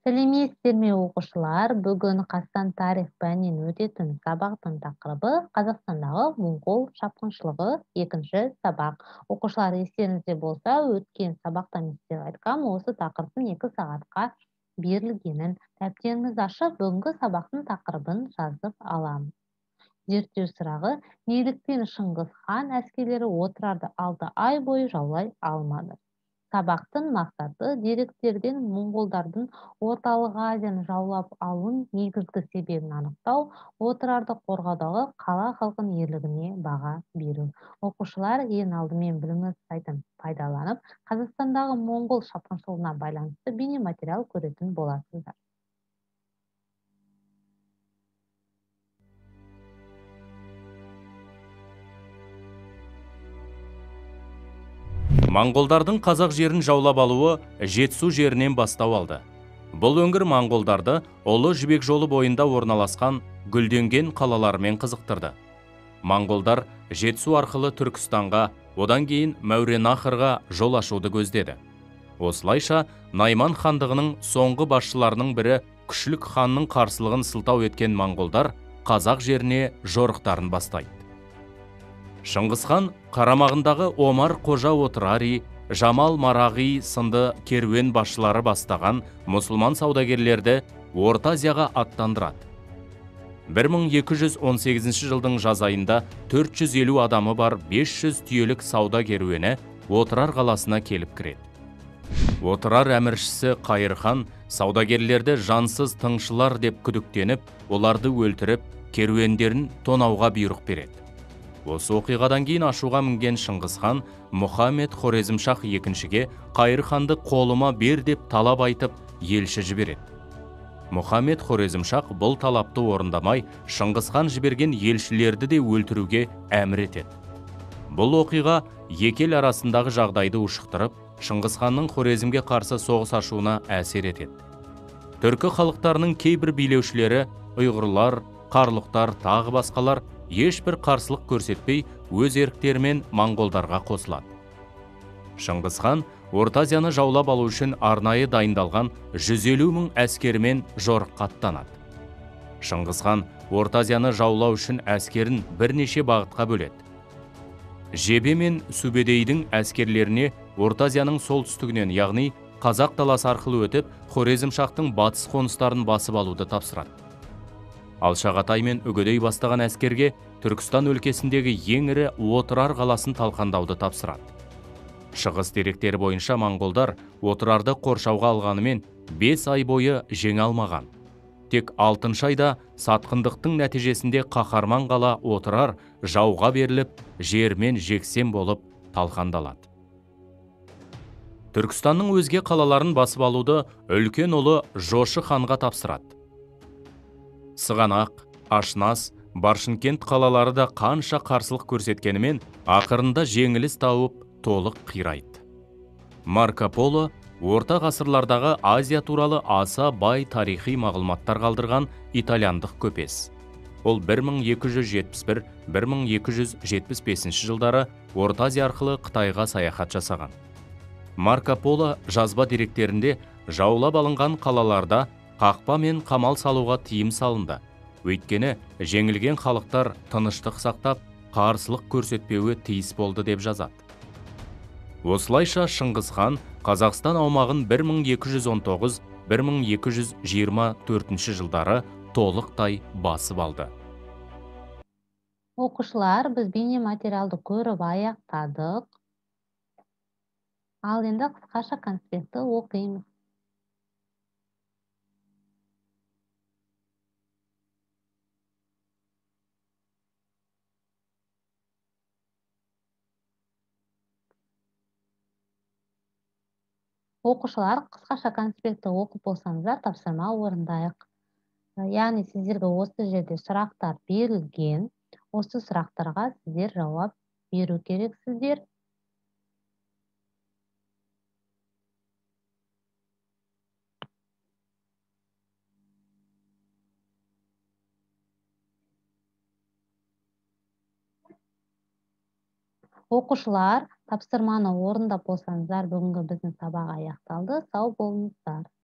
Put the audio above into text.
Сәлеметсіздер ме, оқушылар? Бүгін Қазақстан тарих пәнінен өтетін сабақтың тақырыбы Қазақстандағы моңғол шапқыншылығы, екінші сабақ. Оқушылар, естеріңізде болса, өткен сабақта мен сіздерге айтқанмын, осы тақырыптың 2 сағатқа берілгенін. Дәптеріңізді ашып, бүгінгі сабақтың тақырыбын жазып аламыз. Зерттеу сұрағы: неліктен Шыңғыс хан әскерлері Отырарды 6 ай бойы жаулай алмады? Сабақтың мақсаты: деректерден моңғолдардың Орталық Азияны жаулап алуының негізгі себебін анықтау, Отырарды қорғаудағы қала халқының ерлігіне баға беру. Оқушылар, ең алдымен білімі сайтын пайдаланып, Қазақстандағы моңғол шапқыншылығына байланысты бейнематериал көретін боласыздар. Моңғолдардың қазақ жерін жаулап алуы Жетісу жерінен бастау алды. Бұл өңір моңғолдарды Ұлы Жібек жолы бойында орналасқан гүлденген қалаларымен қызықтырды. Моңғолдар Жетісу арқылы Түркістанға, одан кейін Мәуереннахрға жол ашуды көздеді. Осылайша Найман хандығының соңғы басшыларының бірі Күшлік ханның қарсылығын сылтау еткен моңғолдар қазақ жеріне жорықтарын бастайды. Шыңғыс хан қарамағындағы Омар Қожа Отырари, Жамал Марағи сынды керуен басшылары бастаған мұсылман саудагерлерді Орта Азияға аттандырады. 1218 жылдың жаз айында 450 адамы бар 500 түйелік сауда керуені Отырар қаласына келіп кіреді. Отырар әміршісі Қайырхан саудагерлерді жансыз тыңшылар деп күдіктеніп, оларды өлтіріп, керуендерін тонауға бұйрық береді. Осы оқиғадан кейін ашуға мінген Шыңғыс хан Мұхаммед Хорезмшах екіншіге Қайырханды қолыма бер деп талап айтып, елші жібереді. Мұхаммед Хорезмшах бұл талапты орындамай, Шыңғыс хан жіберген елшілерді де өлтіруге әмір етеді. Бұл оқиға екі ел арасындағы жағдайды ушықтырып, Шыңғыс ханның Хорезмге қарсы соғыс ашуына әсер етеді. Түркі халықтарының кейбір билеушілері, ұйғырлар, қарлұқтар, тағы басқалар ешбір қарсылық көрсетпей, өз еріктерімен моңғолдарға қосылады. Шыңғыс хан Орта Азияны жаулап алу үшін арнайы дайындалған 150 мың әскерімен жорыққа аттанады. Шыңғыс хан Орта Азияны жаулау үшін әскерін бірнеше бағытқа бөледі. Жебе мен Сүбедейдің әскерлеріне Орта Азияның солтүстігінен, яғни Қазақ даласы арқылы өтіп, Хорезмшахтың батыс қоныстарын басып алуды тапсырады. Ал Шағатай мен Үгедей бастаған әскерге Түркістан өлкесіндегі ең ірі Отырар қаласын талқандауды тапсырады. Шығыс деректері бойынша моңғолдар Отырарды қоршауға алғанымен 5 ай бойы жеңе алмаған. Тек 6 айда сатқындықтың нәтижесінде қаһарман қала Отырар жауға беріліп, жермен жексен болып талқандалады. Түркістанның өзге қалаларын басып алуды үлкен ұлы Жошы ханға тапсырады. Сығанақ, Ашнас, Баршынкент қалалары да қанша қарсылық көрсеткенімен, ақырында жеңіліс тауып, толық қирайды. Марко Поло орта ғасырлардағы Азия туралы аса бай тарихи мағлұматтар қалдырған итальяндық көпес. Ол 1271-1275 жылдары Орта Азия арқылы Қытайға саяхат жасаған. Марко Поло жазба деректерінде жаулап алынған қалаларда қақпа мен қамал салуға тыйым салынды. Өйткені жеңілген халықтар тыныштық сақтап, қарсылық көрсетпеуі тиіс болды деп жазады. Осылайша Шыңғыс хан Қазақстан аумағын 1219-1224 жылдары толықтай басып алды. Оқушылар, біз бейнематериалды көріп аяқтадық. Ал енді қысқаша конспектті оқимыз. Оқушылар, қысқаша конспектті оқып болсаңыздар, тапсырма орындайық. Яғни сіздерге осы жерде сұрақтар берілген. Осы сұрақтарға сіздер жауап беру керексіздер. Оқушылар, тапсырманы орындап болсаңыздар, бүгінгі біздің сабақ аяқталды. Сау болыңыздар.